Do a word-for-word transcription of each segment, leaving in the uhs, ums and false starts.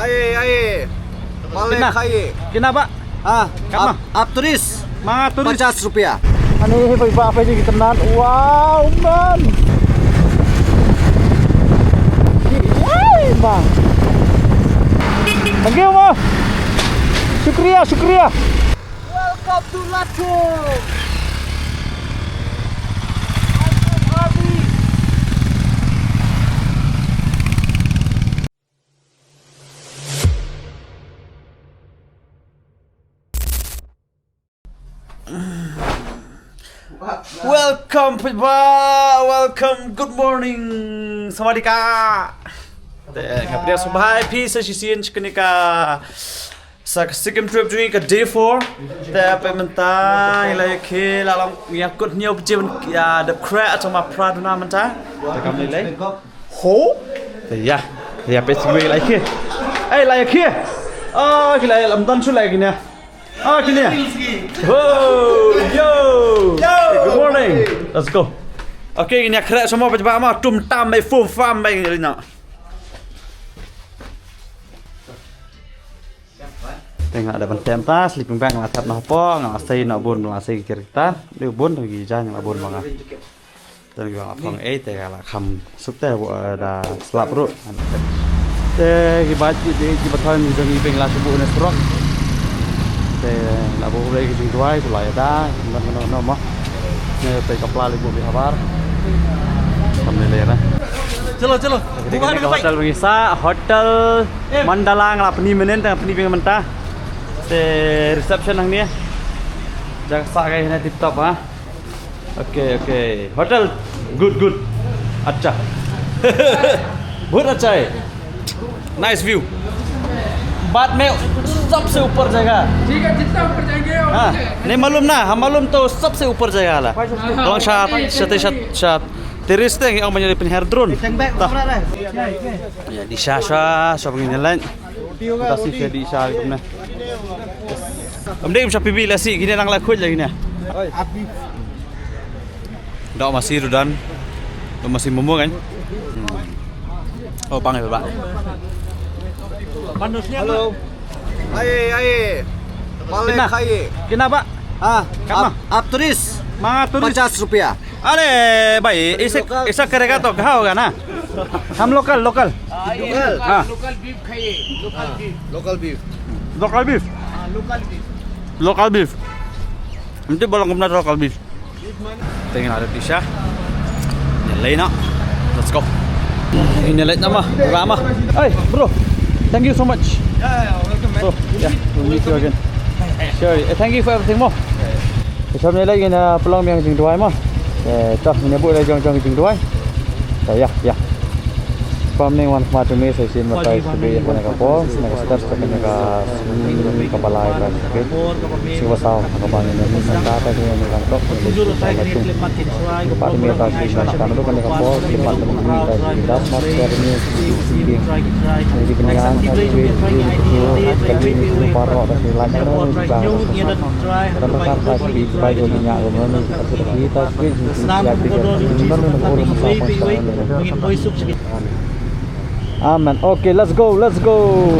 Aye, aye. Malik, कितना? Aye. कितना बा? हाँ, कितना? आप, आप टूरिस्ट? मैं टूरिस्ट। पचास रुपया। अरे भाई, बाप रे, कितना? Wow, man. ये, ये, वाह। Thank you, माँ। शुक्रिया, शुक्रिया। Welcome to Latung. Welcome, pynban. Welcome. Good morning. Sawadee ka. Te nga pdiang sngewbha ïa phi sa shisien sha kane ka, sa ka Sikkim trip jong ngi ka day four. Te mynta ngi la ïa khie, la long ïa kut hynñiew baje ban ïa dep khreh, tang ma phra duna mynta. Te kam lei lei. Ho? Te ïa, ïa peit sngewbha ïa ki. Ei, la ïa ki. Oh, ki la ïa lam don shu la ïa ki ne. Oh, ki ne. Ho, yo. Yo. Good morning. Let's go. Okay, ki ne khreh sha mo, ba ba ma tum tam mai fum fam mai ri na. Te nga da ban tem ta sleeping bag, nga la thep na hapoh, nga la sei na bun, nga la sei ki kita. Dei bun ki jaiñ la bun ba nga. Te ngi wan ap phong ei te ka la kham suk te, eh, da slap ruh. Te ki bait ki, ki, ki bathon jong ngi pynlait sha buh ne surok. Te la buh ruh ki jingduwai, ku la ïada, ngan ngan ngan mo. Ne te ka pla li buh bi habar. Kham ne le ra. Chalo, chalo. Te ka hotel ba ngi sah, Hotel Mandala, nga la pyni mynnin, te nga pyni biang mynta. Te reception hangne. Jaka sah ka hangne tip top ha. Okay, okay. Hotel good, good. अच्छा। बहुत अच्छा है। Nice view. बाद में सबसे ऊपर जगह। ठीक है, जितना ऊपर जाएंगे, और हाँ, नहीं मालूम ना, हम मालूम तो सबसे ऊपर जगह वाला। Long shot, shot, shot, shot। Terus teh, yang banyak di penher drone. Tang baik, tah. Ïa, di sha sha, sha pang ïa leit. Ka si sha di sha kumne. Ym dei ym sha pibi la si, kine nang la khuid la kine. Dok masi rudan. Dok masi momo kan. Hmm. Oh, pang ïa ba. Hello. Aye, aye. Malik, कितना? Aye. कितना बा? हाँ, कितना? आप, आप टूरिस्ट? मैं टूरिस्ट। पचास रुपया। अरे भाई, इसे, लोकल। ऐसा करेगा तो कहाँ होगा ना? हम लोकल, लोकल। लोकल। हाँ। लोकल बीफ खाइए, local beef. Local beef. Local beef. हाँ, local beef. Local beef. Nanti bolong kumna local beef. Tingin ada Tisha. Nyalai na. Let's go. Ini late nama. Rama. Hey, bro. Thank you so much. Yeah, yeah, welcome, man. Bro, yeah, we'll meet you again. Sure. Eh, thank you for everything, mo. Te shwa ngi la ïa pynlong biang jingduwai mo. Eh, to ngin ïa buh la jong jong jingduwai. To ïa, ïa. Pam ne wan khmat jong me sa shisien batai sha kane ka por, na ka step sa kane ka sngi kaba lai ka sngi. Shisien ba saw kaba ngin ïa mih mynta, ta kane ka tok kane ka sngi ka la tung. Pat me ta shisien na ka naduh kane ka por, te pat me ta shisien das mar ter ne shisien. Ngi ki pynïaid ta shisien, kali ni shisien paralok ta shisien lait ta shisien. Amen. Okay, let's go, let's go.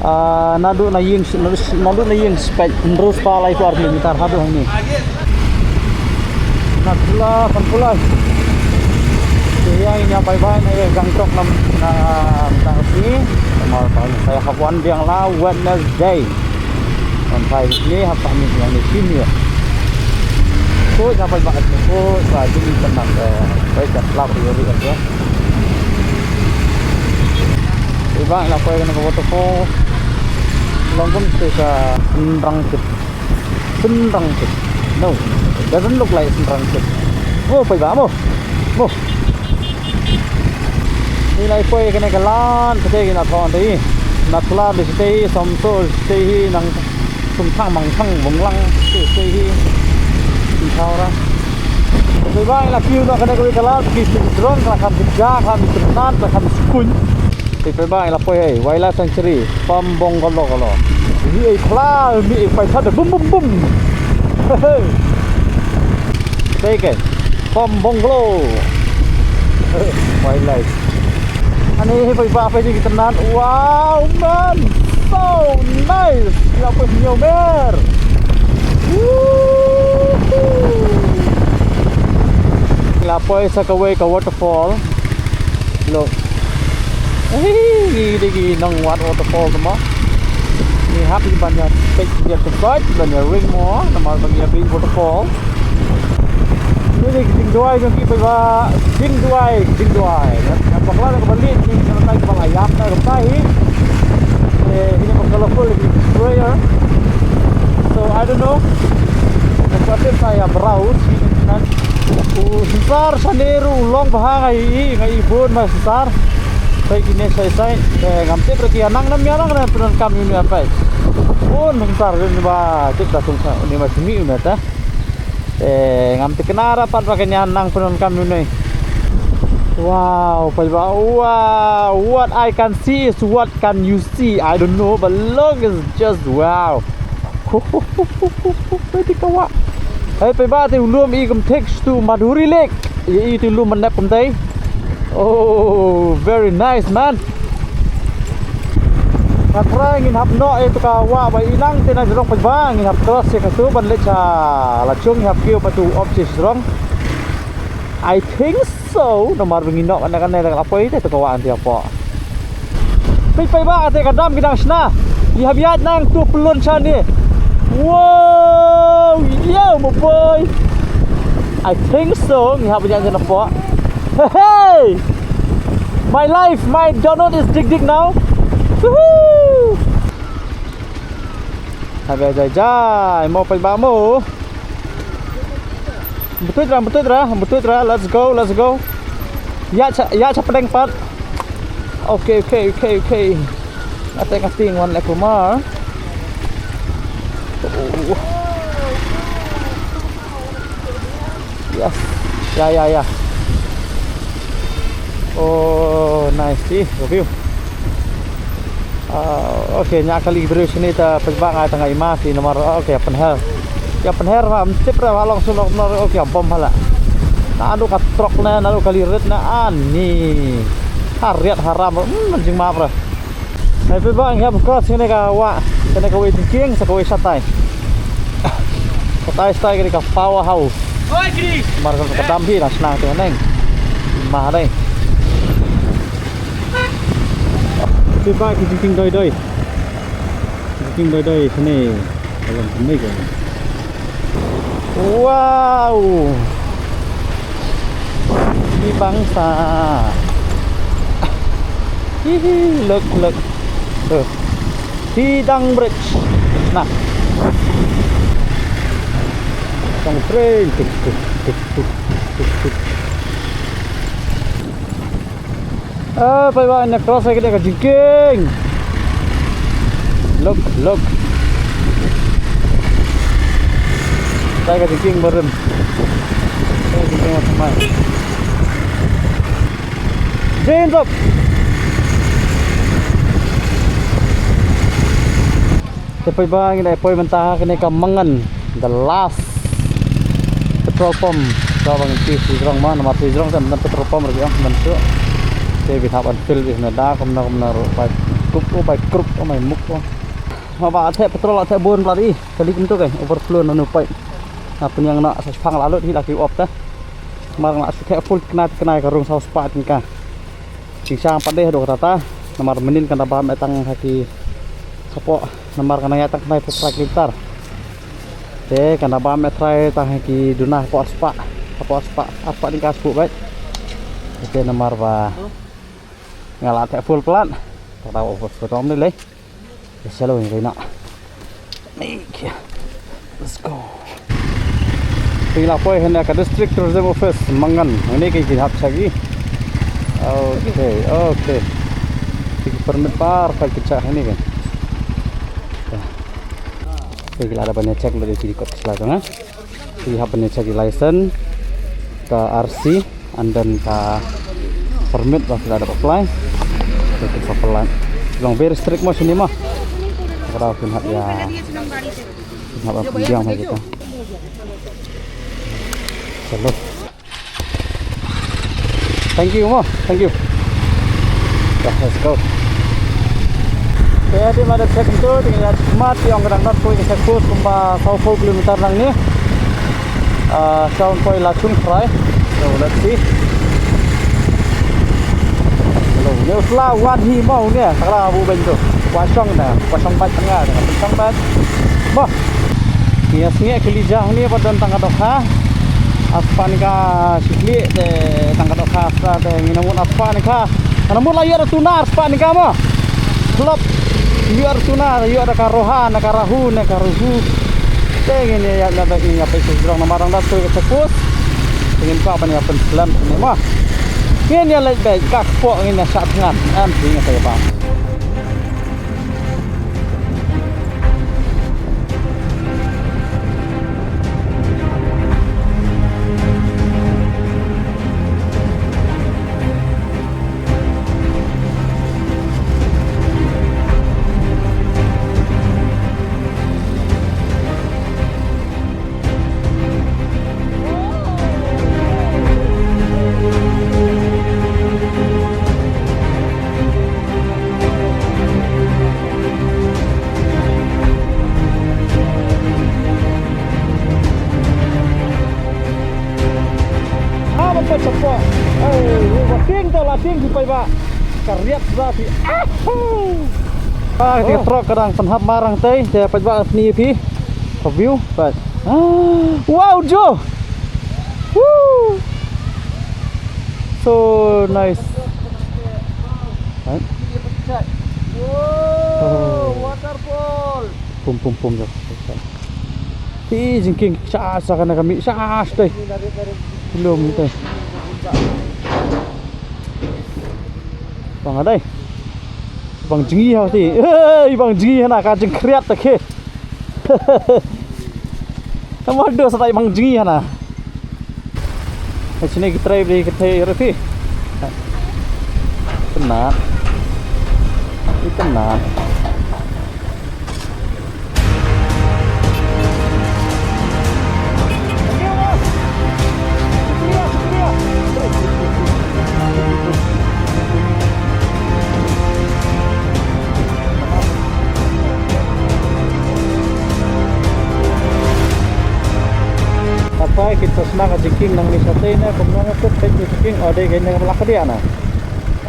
Ah, naduh na ïing, naduh na ïing spek hynriew spah laiphew ar kilometer haduh hangne. Na khula, pan khula. Te ïa ngin ïa bye bye na ïa Gangtok na, na, na sngi. Mar ba sa ïa hap wan biang la Wednesday. Ngan phai ne hap phai ne yang ne senior. Ko ja phai ba ko sa jing kan nang, eh, phai kan club ri ri kan tu. Iba la phai kan ko waterfall. Long kan tu sa Sendang tu. Sendang tu. No, doesn't look like Sendang tu. Mo phai ba mo. Mo. Ngi la poi kane ka lad, kata ki na thon dei. Na thla dei sitei, som so sitei hi nang sum thang mang thang bung lang sitei sitei hi. Ti thau ra. Te ba ngi la kiu na kane ka wi ka lad, ki sitei drone ka la kham ki ja, ka la mi tyrnan, ka la kham skun. Te ba ngi la poi hei, wildlife sanctuary, Pambong kolo kolo. Mi ei phla, mi ei phai thad bum bum bum. Hey. Tei ke. Pom bungalow. Wildlife. Ni paidbah, peit ïa ki tnat. Wow, man. So nice. Ïa peit, hynñiew mer. Woohoo. La poi sa kawei ka waterfall. Look. Hei, ngi dei ki nongwad waterfall te mo. Ngi hap ban ïa peit, ïa peit, ban ïa ring mo, namar ban ïa peit waterfall. Ngi dei ki jingduwai jong ki paidbah, jingduwai, jingduwai. Ïa bakla da kaba leit, ngi kyntait kaba la ïap na kaba hi. Eh, ini ba colorful, ini sprayer. So, I don't know. Ka tip sa ïa browse nan. U synsar shane ruh u long bha, nga i, nga i bun ma synsar. Peit kine shai shai. Eh, ngam tip re ki ïa nang ne ym ïa nang ne pyndonkam ïa une, peit. Bun synsar, une ba tip da sung sa, une ba simi une te. Eh, ngam tip kane ra pat ba kan ïa nang pyndonkam ïa une. Wow, paidbah, wow, what I can see is what can you see. I don't know, but look, it's just wow. Peit ïa ka wah. Hei paidbah, te u lum i kumthik shatu Madhuri Lake. Ïa i te u lum mynep kumtei. Oh, very nice, man. Nga trai ngin hap noh ïa tu ka wah ba i nang te na jrong paidbah, ngin hap cross ïa katu ban leit sha la jong, ngin hap kiew ba tu op sha jrong. I think so, namar ba ngi noh kane kane da la poi te tu ka wah anti apo. Peit paidbah, te ka dam ki dang shna. Ngi hap ïaid nangtu pyllun shane. Wow, yo, my boy. I think so, ngi hap ïaid shane po. Hey, hey. My life, my donut is dik dik now. Woohoo. Hap ïaid jai jai mo paidbah mo. Btut ra, btut ra, btut ra. Let's go, let's go. Ïa cha, ïa cha pdeng pat. Okay, okay, okay, okay. Ngate ngating wan le kumar. Oh. Yes. Ya, ya, ya. Oh, nice. Ih, view. Ah, okay, ñiah kali briew shane ta paidbah, nga tang ai ma shi namar, okay, pynher. Ïa pynher ma, ym tip re ba long shu long nor, okay, bom hala. Naduh ka trok ne, naduh kali rit ne, ani. Hariat haram, hmm, jingmap re. Hei paidbah, ngi hap cross kane ka wah, kane kawei jingkieng, sa kawei shatai. Shatai shatai kane ka power house. Mar ka dam hi na shnang te neng. Ma dei. Paidbah, ki jingkieng doi doi. Jingkieng doi doi kane. Dalam kane ka. Wow. Hi bangsa. Hihi, look, look. Tuh. Hi dang bridge. Nah. Dang train. Tuk, tuk, tuk, tuk, tuk, tuk. Ah, paidbah, ngi cross ïa kane ka jingkieng. Look, look. Kane ka jingkieng barim. Kane ka jingkieng barim. Jane Rock. Te paidbah, ngi dei poi mynta ha kane ka Mangan, the last petrol pump. Ka bang ki shu jrong ma, namar shu jrong te mynta petrol pump ruh ïa mynta. Te phi hap ban fill phi na da kumno kumno ruh, bai kup, oh, bai kup, oh, bai muk, oh. Ma ba theh petrol, theh bun pla ri, kali kumto kai, overflow na nu pipe. Na pynïang na sa shipang la lut hi la ki op te. Mar nga shu theh full khnai khnai ka rung saw spah tyngka. Jingsha pat dei haduh katta, namar mynnin kan da bam eh tang ha ki hapoh, namar kan da ïaid tang khyndai phew phra kilometer. Te kan da bam eh trai tang ha ki duna hapoh arspah, hapoh arspah, arspah tyngka spah bad. Te namar ba nga la theh full plat, ta ta full tom dei lei. Te shalom ïa ka ina. Ni kia. Let's go. Phi la poi hynne ka District Tourism Office Mangan. Hynne ki ki hap chagi. Okay, okay. Ki permit par ka ki chak hynne kan. Phi la da ban check lo de ki kot sla ka nga. Phi hap ban check license, ka R C, and then ka permit ba phi la dep apply. Phi hap apply. Long very strict mo shini mo. Ka da phi hap ïa, phi hap ïa pynbiang ha kita. Chalo. Thank you mo. Thank you. Let's go. Te hadien ba da check kumto, te ngin ïa mat ïa ong ka dang dot poi ka check post kumba saw phew kilometer nangne. Ah, saw poi la chung khrai. So let's see. Hello, ne u sla wan hi mo ne, sakra bu ben to. Wa shong na, wa shong bat nga, wa shong bat. Mo. Ïa sngi kali jang ne ba don tang ka dohkha. Aspan ka shikli te tang ka dohkha sa te ngin mut aspan ka. Ana mut la ïoh da tunar spa ni ka mo. Klop. Ïoh da tunar, ïoh da ka roha, na ka rahu, na ka ruhu. Te ngin ïa ïa ïa ïa pei sejrong namar dang da tu ka check post. Ngin ka ban ïa pynslem ni mo. Ngin ïa leit beit ka spok ngin ïa shah thngan. Am ti ngin ïa ba. Ah, ban poi shapoh. Ai, wa tieng to la tieng ki poi ba. Ka riat za phi. Ahu! Ah, ka trok ka dang pynhap marang tei, te poi ba ni phi. Ka view, poi. Ah, wow, Jo. Woo! So nice. Right? Wow, waterfall. Pum pum pum, Jo. Ti jingkieng sha sha kana kami sha sha tei. Belum tei. Bang adai. Bang jngi ha ti. Hei, bang jngi hana ka jingkhriat ta khe. Tamo do sa tai bang jngi hana. Hei, sini kita try beli kita refi. Kena. Ini kena. Kapai kita sna ka jingkieng nangne shatei na, kumno nga kut peit ka jingkieng, oh, dei kane ka pla ka dia na.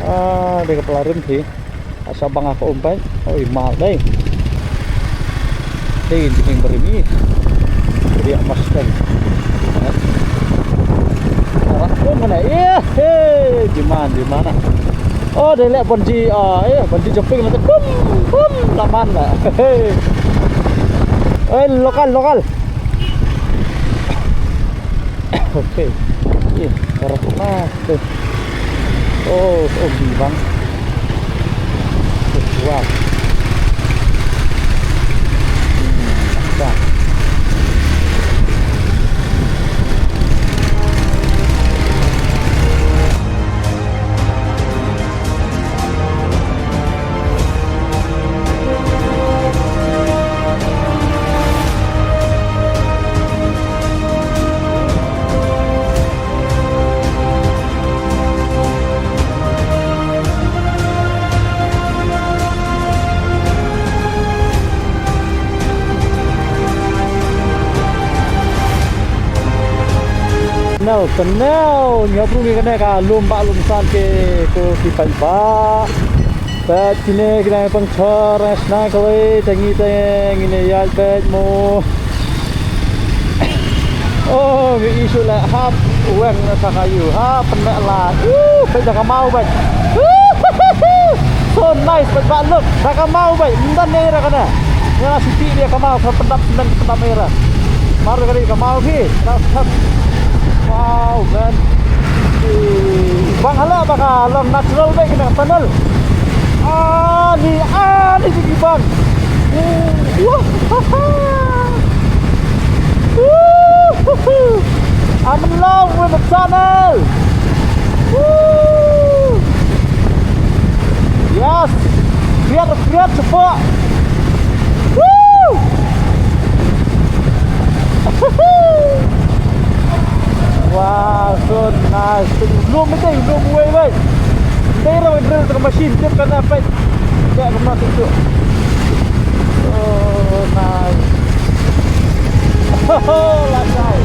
Ah, dei ka pla rim phi. Asa bang ka um peit. Oi, mal dei. Dei jingkieng barim i. Dia mas kan. Arak pun mana? Eh, eh, di mana, di mana? Oh, dei leh bungee, ah, eh, bungee jumping lah. Bum, bum, laman lah. Hei. Eh, lokal, lokal. Okay. Eh, parah mah tu. Oh, oh, bang. Wah. Hmm, mantap. Nau, tenau, ngiap rumi kane ka lum ba lum san ke ko ki paidbah. Peit kine ki dang pynchor, eh, sna kawei, te ngi te ngi ne ïaid peit mo. Oh, ngi i shu leh hap weng na sa kayu, hap pynmeh lad. Uh, peit da ka maw peit. So nice, peit ba look, da ka maw peit. Ym don ne ïa kane. Ïa la siti ïa ka maw, sa pyndap smen pyndap ïa. Mar ka ri ka maw phi, ka hap. Wow, man. Bang hala ba ka long natural beit kane ka tunnel. Ah, ni, ah, ni jingibang. Woo, ha, ha. Woo, ha, ha. I'm in love with the tunnel. Woo. Yes. Biar, biar cepat. Woo. Wow, so nice. Lum ito, lum wei wei. Ira wa drill ka machine tip ka na peit. Ka ka machine tu. Oh, nice. Oh, lashai.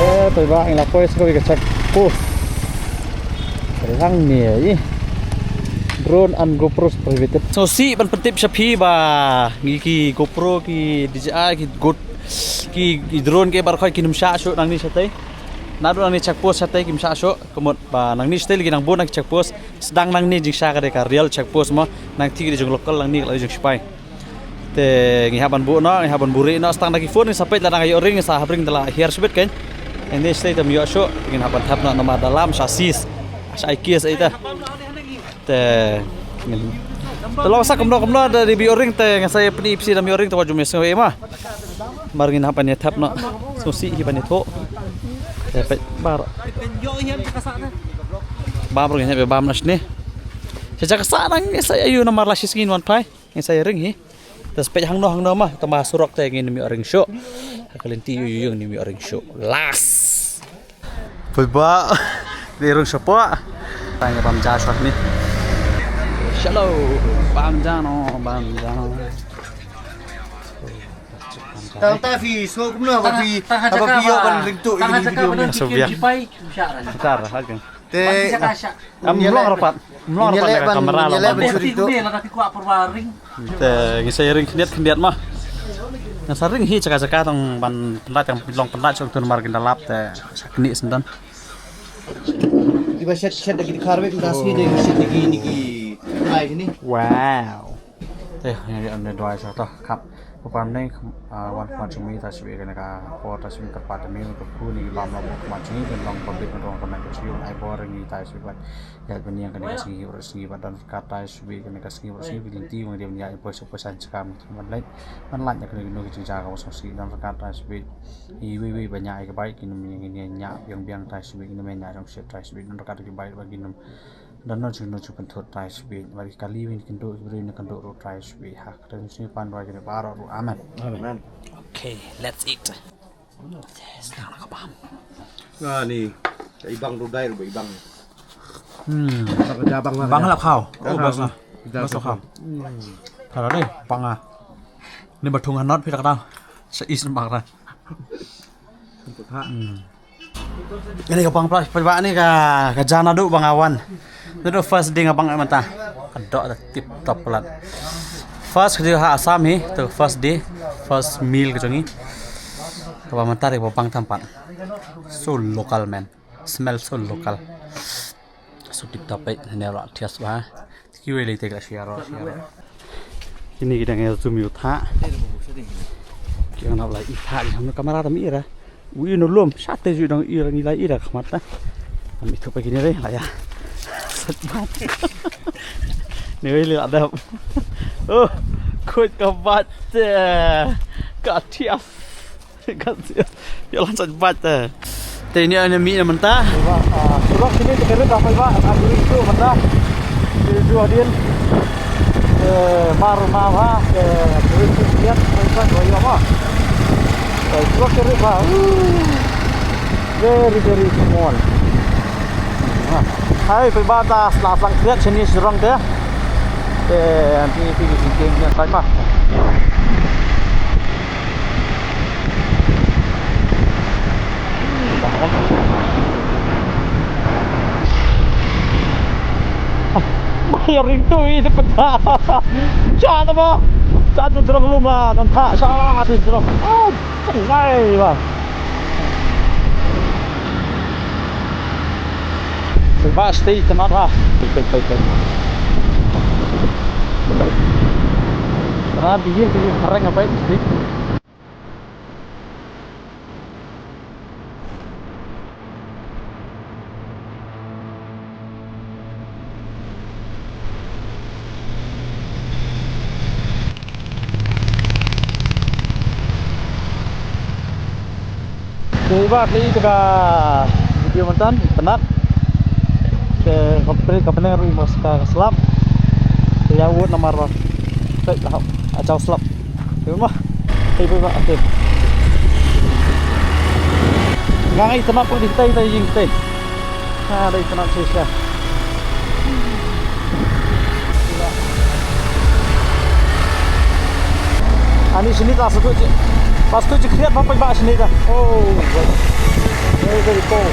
Eh, peit ba, ngi la poi sha kawei ka check post. Ka lang ne, eh. Drone and GoPros prohibited. So, sngewsih ban pyntip sha phi ba ngi ki GoPro, ki DJI, ki Go, ki, ki drone ki baroh khoit kim shah shuh nangne shatei. Naduh nangne check post shatei kim shah shuh. Ka mut ba nangne shatei la ki nang bun na ki check post. Sdang nangne jingshah ka dei ka real check post mo. Nangtei ka dei jong local, nangne ka la dei jong sipai. Te ngi hap ban buh noh, ngi hap ban buhrieh noh, sdang da ki phone, ngi sa peit lada nga ïoh ring, ngi sa hap ring da la hiar shibit kein. Ngi sdei te ym ïoh shuh, ngi hap ban thep noh namar da lam sha sis. Sha ai kies ai ta. Te ngin, te long sa kumno kumno da dei ba ïoh ring te ngi sa ïa pyni ïa phi da ym ïoh ring te wat ju mih sngewbha ma. Mar ngin hap ban ïa thep noh. Sngewsih hi ban ïathuh. Te peit bar. Bam ruh ngin hap ïa bam noh shane. Sha jaka sah nang ngi sa ïa ïoh namar la shi sngi ngin wan phai. Ngin sa ïa ring hi. Te sa peit hangno hangno ma, tang ba surok te ngin ym ïoh ring shuh. Ha ka lynti ïoh ïoh ngin ym ïoh ring shuh. Las. Peit ba. Dei ring shuh poi. Tang ïa bam ja shwa ni. Shalom. Bam ja noh, bam ja noh. Tang ta phi so kumno ba phi, ba phi ïoh ban ring tu ïa kine ki video ni. So biang. Tar ha kan. Te am long rapat. Am long rapat ka kamera la. Te ngi sa ring khyndiat khyndiat ma. Nga sa ring hi jaka jaka tang ban pynlait, tang long pynlait shuh tu namar kin da lap te sa knieh sendon. Di ba shet shet da ki khar wek da sni da ki shet da ki ni ki lai ni. Wow. Te ngi ri an dwai sa to khap. Ko pam ne wan khmat jong mi ta shibit kane ka por ta shibit kyrpad te mi ko pu ni lam lam khmat jong mi kan long pabit rong ka man ka shu ai bor ngi ta shibit. Ïa ban ïa kane ka sngi bad sngi bad don kat tai shibit kane ka sngi bad sngi bad lynti bad dei ban ïa poi sha poi sha jaka ban leit ban lait ïa kane ka jingjia kaba sngewsih don kat tai shibit. Iwei wei ba ïa ka bike kin ïa ïa biang biang tai shibit kin ïa jong shit tai shibit don kat ki bike ba kin don no chu no chu pynthut tai shibit bad ki kali win kin do ki bri na kan do ro tai shibit ha ka sngi pan roi kin ba ro. Amen. Amen. Okay, let's eat. Yes, lang ka bam. Nga ni ka ibang ru dai ru ba ibang. Hmm. Bang ka jabang bang la khau. Oh, bas la. Bas la khau. Tara dei bang ah. Ni ba thung hanot phi tak tau. Sa is bang ra. Hmm. Ini ka bang pla pa ni ka ka jana du bang awan. Naduh first day nga bang mynta. Ka doh da tip top palat. First ka dei ha Assam hi, tu first day, first meal ka jong ngi. Kaba mynta dei kaba bang tam pat. So local man. Smell so local. So tip top eh, ne la thias ba. Kiwei lei te ka share share. Kini ki dang ïa zoom ïa u thah. Ki dang nap la i thah ki hamno kamera tam ira. Wi no lum sha te ju dang ira ngi la ira khmat ta. Am itu pagi ni re la ïa. Sat bat. Ni wei la dap. Oh, kut ka bat. Ka thias. Ka thias. Ïa lan sat bat ta. Te ni ana mi na mynta. Surok sini te kiri ta paiba. Aku itu mynta. Itu hadin. Eh, mar ma ha, eh, turis tu lihat, turis tu, oh, iya, ma. Eh, dua kiri, ma. Uh, very, very small. Ha. Hai, phi ba ta sla sang kriat sini serong te. Eh, nanti phi di sini, sini, sini, ma. Ring tu i te peta. Cha ta ba. Cha tu drong lu ma, don ta. Cha tu drong. Ah, ngai ba. Ba stay te ma ba. Pei, pei, pei. Ra bi ye, bi ye, reng apa stay. Te ba kli ka video mynta, penat. Te company, company ruh mos ka slap. Ïa wut namar ba. Tei lah. Ajaw slap. Tei ma. Tei ba, tei. Nga ngai tnat pun di tei, tei jing tei. Ha, dei tnat shisha. Ani sini ta satu je. Pas tu je kriat ba pai ba sini ta. Oh, very, very cool.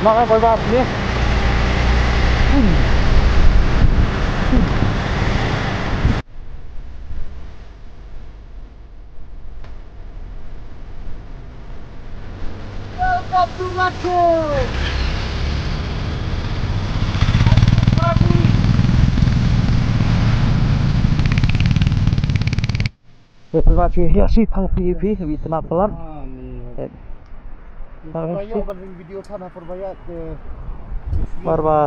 Mak ai pai ba sini. Hmm. Hmm. Welcome to Lacho. Welcome to Lacho. Ïa shi thang phi phi wi tnat palat. Bar ba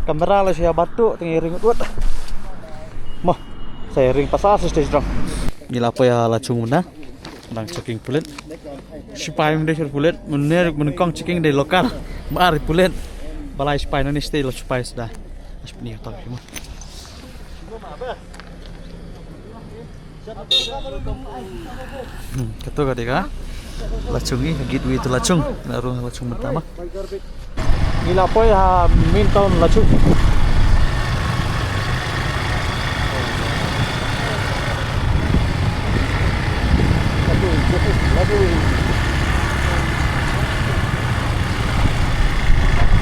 kamera la sha batu teng ring ut. Mo, sa ring pasal sa stage dong. Ngi la poi ha Lachung mynta. Dang checking pulit. Sipai mynta checking pulit. Mynne ruk mynne kong checking dei local. Mar pulit. Balai sipai nani stage la sipai suda. As pini tang mo. Hmm, kato ka dei ka Lachung, i gateway to Lachung. Nga rung Lachung mynta ma. Ngi la poi ha main town Lachung.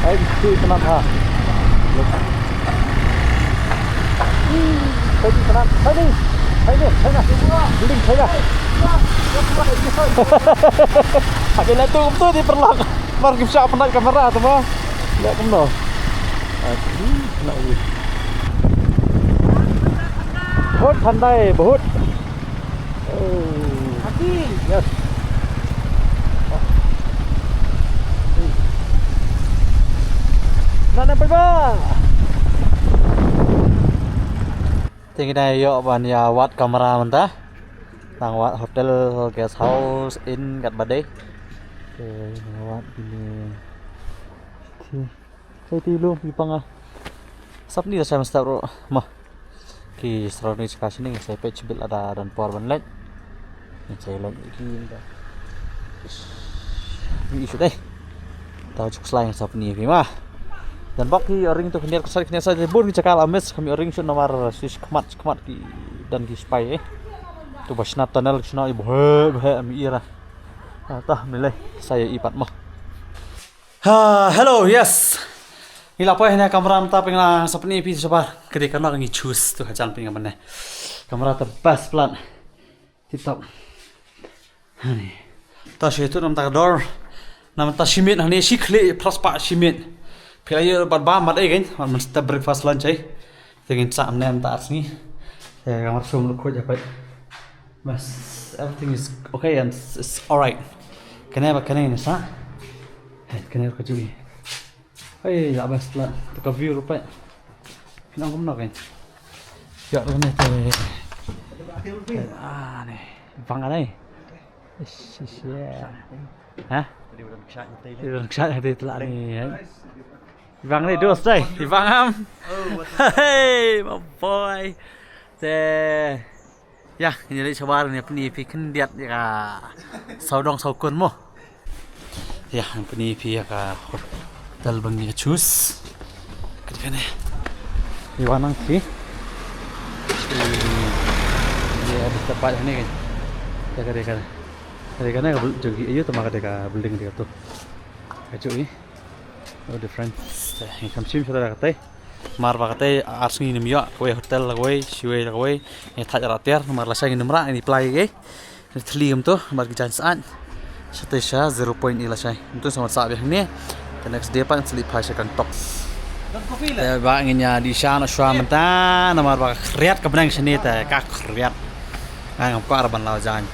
Ai, tu kenapa? Hai ni, tenang. Hai ni. Hai ni, China. Building China. Habis lah tu, tu di perlak. Mar kim shah pynlait kamera tu ma. Lihat kumno. Aduh, nak ni. Bahut thandai, bahut. Oh. Yes. Na na pyrba. Te ngi dang ïoh ban ïa wad kamra mynta. Nang wad hotel, guest house, inn katba dei. Te nang wad kine. Te, te, te lum ki panga. Sap ni da sa mynstep ruh. Mo. Ki surrounding jaka shane ngi sa peit shibit lada don por ban leit. Ngi sa leit ki mynta. Ngi issue dei. Tau juk slide sa pynïa phi ma. Don bok ki ring tu khyndiat ka side khyndiat side bun ki jaka la miss, kham ring shun namar sis khmat khmat ki don ki spy eh. Tu ba shnat tunnel shnat i bhe bhe mi ira. Ah, tah mi lei sa ïa i pat mo. Ha, hello, yes. Ngi la poi hane kamra mynta pynlang sa pynïa phi shabar. Ka dei kamra ngi choose tu hajan pynïa mynne. Kamra the best plan. Tip top. Hani. Ta shi tu namta ka dor. Namta shi minit hani shi khlieh phra spah shi minit. Phi la ïoh bad bam bad ei kein. Bad mynstep breakfast lunch ei. Te ngin sah mynne mynta ar sngi. Te ka mar sum lukhuid ha peit. Bas, everything is okay and it's, it's alright. Kane ba kane ngin sah. Hei, kane ka jui. Hei, la bas la. Te ka view ruh peit. Phi nang kumno kein. Ïa ruh ne te. Ah, ne. Bang anai. Ish, ish, yeah. Ha? Di bang ksha te tla ni. Bang ni dos dai. Di bang am. Hey, my boy. Te. Ïa, ngi leit shabar ngi pyni phi khyndiat ïa ka sawdong sawkun mo. Ïa, pyni phi ïa ka hotel ba ngi choose. Ka dei kane. Ïa, wan nang phi. Ïa, di tepat ni kan. Ïa, ka dei kane. Ka dei kane ka bul-, jong ki, ïa, tu ma ka dei ka building dei ka tu. Ka jong i. Oh, different. Te, ngi kham shim shuwa da katei. Mar ba katei ar sngi ngim ïoh kawei hotel la kawei, shiwei la kawei. Ngi thait rah tiar, mar lashai ngim rah, ngi apply kawei. Ngi thli kumto, mar ki jaiñ syaid. Shatei sha zero point i lashai. Kumto sa mar sah biang ne. The next day pat ngi sa leit phai sha Gangtok. Te ba ngin ïa dih sha noh shuwa mynta, namar ba ka khriat ka bneng shane te ka khriat. Nga ngam kwah ban law jaiñ.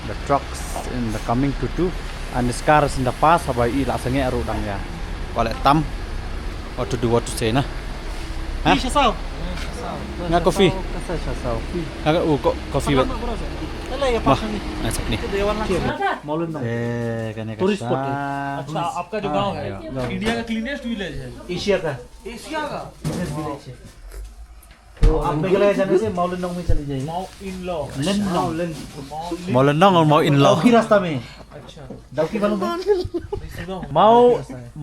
The trucks in the coming to do and the cars in the past, haba i la sangeh ruh dang ïa. Kwah leh tam. What to do, what to say na. Ha? Ih, sha saw. Nga coffee. Nga ka u ko- coffee ba. Wah, nga sap ni. Mawlin nong. Eh, kane ka tourist spot. Acha, aapka jo gaon hai? India ka cleanest village hai. Asia ka. Asia ka. Cleanest village hai. तो आप मेघालय जाने से माओलिन नोंग में चले जाइए। माओ in law. लिन नोंग। माओलिन नोंग और माओ इन लॉ। डाउकी रास्ता में। अच्छा। डाउकी मालूम है?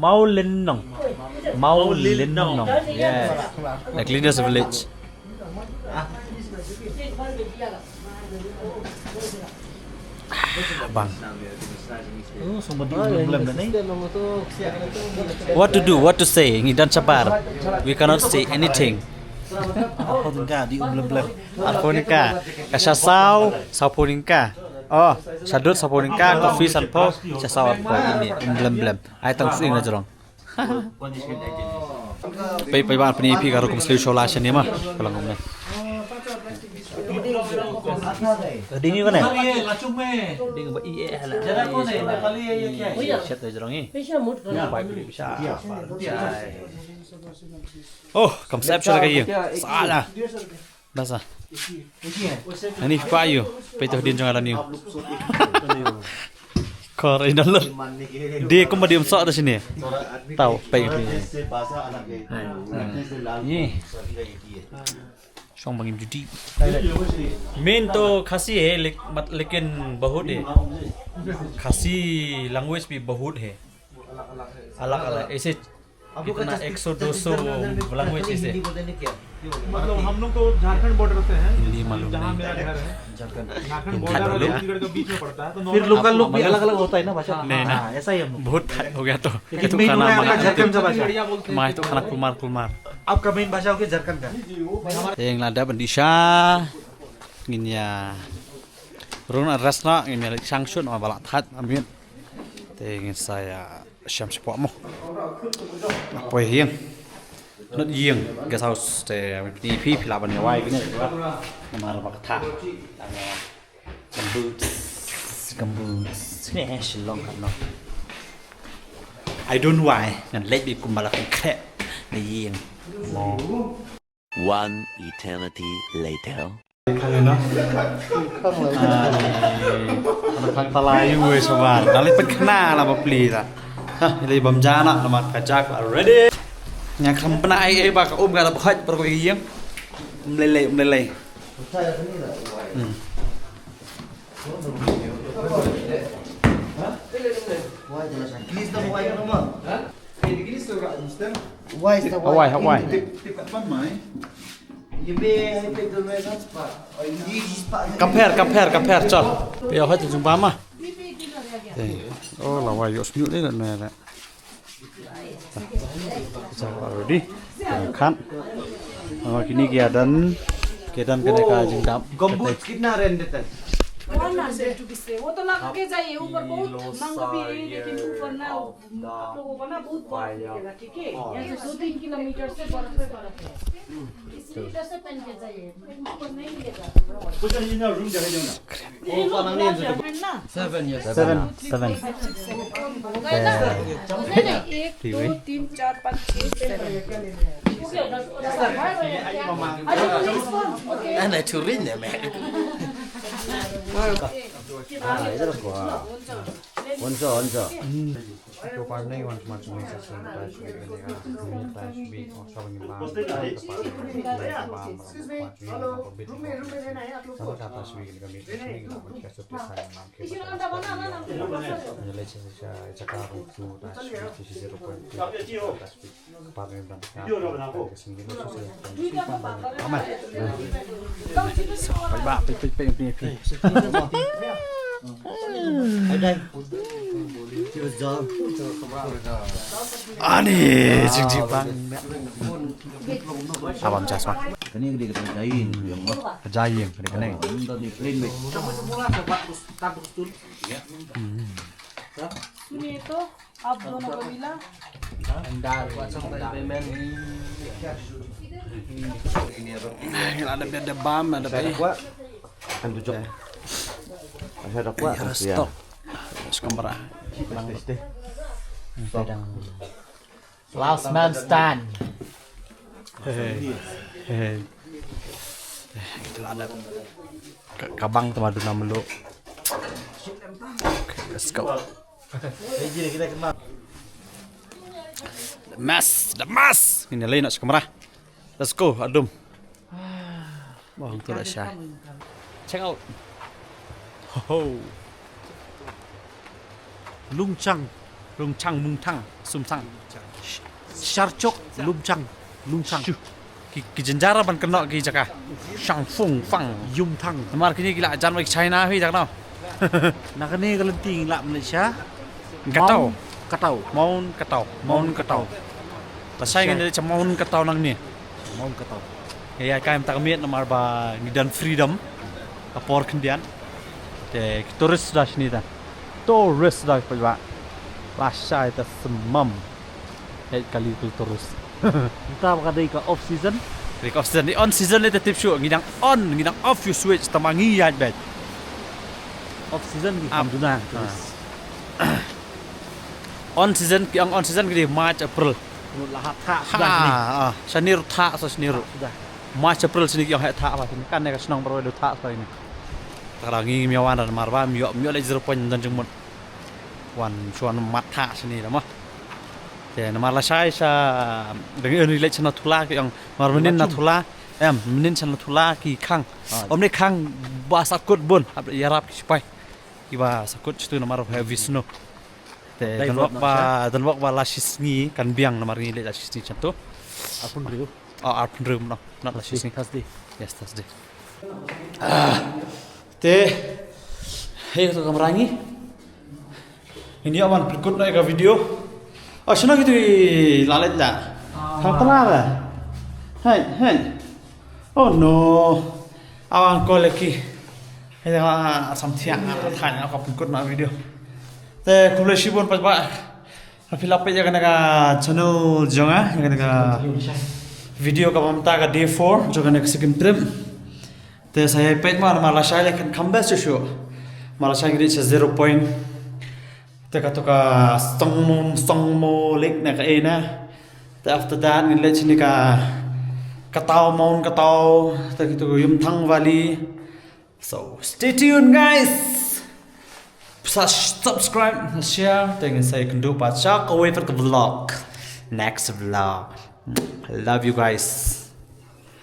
Mawlynnong. Mawlynnong. Yes. The cleanest village. Bang. What to do? What to say? Ngi don shabar. We cannot say anything. Arphew tyngka, di um lem lem. Arphew tyngka. Ka sha saw, sawphew tyngka. Oh, sha dud sawphew tyngka, coffee sanphew, sha saw arphew, ini, um lem lem. Ai tang sing na jrong. Pei, pei ba pynïaid phi ka rukom sliew shola shane ma. Ka long kumne. Ding ïa kane. Ding ba i eh hala. Shet na jrong i. Bai phi sha. Oh, kam sep sha ka ïing. Sala. Basa. Ani pa ïu. Peit to hadien jong nga lane ïu. Kor i dal. Dei kumba dei um soh da shane. Tau peit phi. Ni. Shong ba ngim ju dih. Main to Khasi hai, lek- mat- lekin bahut hai. Khasi language bhi bahut hai. Alag alag. Aise कितना एक सौ दो सौ language ऐसे. मतलब हम लोग तो झारखंड बॉर्डर से हैं, हिंदी मालूम जहाँ नहीं। मेरा घर है। झारखंड बॉर्डर और छत्तीसगढ़ के बीच में पड़ता है, तो फिर लोकल लोग भी अलग अलग होता है ना भाषा। नहीं ना। हाँ, ऐसा ही हम लोग। बहुत टाइम हो गया तो. लेकिन ये तो मेन खाना होगा आपका झारखंड का भाषा. मैं तो खाना कुमार कुमार. आपका मेन भाषा हो गया झारखंड का. Te ngi la dep ban dih sha. Ngin ïa rung na restaurant, ngin ïa leit shang shuh namar ba la thait amit. Te ngin sa ïa shem shapoh mo. Poi ha ïing. Not ïing, guest house. Te phi, phi lah ban ïa wai kine. Namar ba ka thah. Gumboots, gumboots. Ne, Shillong kat no. I don't why. Ngan leit beit kumba la khreh na ïing. Mo. One eternity later. Khang ïa no. Khang la. Ai, khang ta la ïu wei shabar. Da leit pynkhana la ba pli ta. Ha, ïa lei bam ja na namar ka jak la ready. Nga kham pynai ei ba ka um ka da bhait par ko ïing. Mlei lei, mlei lei. Hmm. Why is the Hawaii? Hawaii, Hawaii. Compare, compare, compare, chal. Phi ïoh hoi tu jong ba ma. Te, oh, la wai ïoh smiu de na ne. Chal, already. Khan. Oh, kine ki ïa don. Ki don kane ka jingdap. Gumboots kitna ren deta? One hundred to be safe. वो तो लग के जाइए, ऊपर बहुत महंगा भी है, लेकिन ऊपर ना, आप लोगों को ना बहुत बर्फ मिलेगा, ठीक है? यहाँ से दो तीन किलोमीटर से बर्फ पे बर्फ है। इस लीटर से पहन के जाइए, ऊपर नहीं मिलेगा। Seven, yes. Seven, seven. एक, दो, तीन, चार, पाँच, छः, seven. Ana churin ne me. Onso, onso. Ani, jing jing bang. Abam jas ma. Kani kani kani jaying, jaying kani kani. Suneto, ab dono ko mila. Ngi la da bam, da bam. Kan tu jok. Ada kuat. Stop. Sekamera. Last man stand. Hey. Hey. Ka, ka bang te ma duna mluh. Okay, let's go. The mess, the mess. Ngin ïa leit noh sha kamra. Let's go, adum. Ba hangto la shai. Check out. Ho ho. Lungchang, Lungchang, Mungthang, Sumthang. Sharchok, Lumchang, Lungchang. Shu. Ki, ki jynjar ban kynnoh ki jaka. Shang Fung Fang. Yumthang. Namar kine ki la jan bad ki China hi jaka no. Na kane ka lynti ngi la Malaysia. Katau. Mount Katau. Mount Katau. Mount Katau. Lashai ngin ïa leit sha Mount Katau nangne. Mount Katau. Ïa, ïa, ka em tak miet namar ba ngi don freedom. Ka por khyndiat. Te ki tourist da shini da. Tourist da paidbah. Lashai te symam. Hei kali kul tourist. Nta ba ka dei ka off season. Dei ka off season. Ni on season lei te tip shuh. Ngi dang on, ngi dang off, you switch. Tama ngi ïaid beit. Off season ngi Ah. Kam duna Ah. Tourist. On season, ki ong on season ki dei March, April. Mut la hap thah Ha, suda kine. Ah, shane ruh thah, sa shane ruh. Suda. March, April shane ki ong heh thah ba shane. Kane ka shnong baroh dei thah sa ini. Tara ngi ngim ïa wan namar ba, ngim ïoh, ngim ïoh leit zero point don jingmut. Wan shuwa mat thah shane da mo. Te namar lashai sha, dang yn ri leit sha Nathula ki ong, mar mynnin Nathula. Em, mynnin sha Nathula ki khang. Ah. Ym ne khang ba sakut bun, hap ïarap ki sipai. Ki ba sakut shitu namar ba heavy snow. Te don wok ba, don wok ba la shisngi kan biang namar ngi leit la shisngi sha tu. Arphew hynriew. Oh, arphew hynriew no, not la shisngi. Thursday. Yes, Thursday. Ah, te, hei to kamra ngi. Ini awan pynkut na ka video. Oh, shano kitu i la leit la. Kham tala la. Hai, hai. Oh no. Awan ko leki. Hei, ah, sam thiang, ah, thang, ah, ka pynkut na video. Te, khublei shibun paidbah. Phi la peit ïa kane ka channel jong nga, ïa kane ka video kaba mynta ka day four jong kane ka Sikkim trip. Te sa ïa peit mo namar lashai lei kan kham best shuh shuh. Namar lashai ngi dei sha zero point. Te kato ka Stongmo, Stongmo Lake ne kaei ne. Te after that ngin leit shane ka Katau, Mount Katau. Te kato ka Yumthang Valley. So stay tuned, guys. Sa subscribe, share, te ngin sa ïakynduh pat sha kawei pat ka vlog. Next vlog. I love you guys.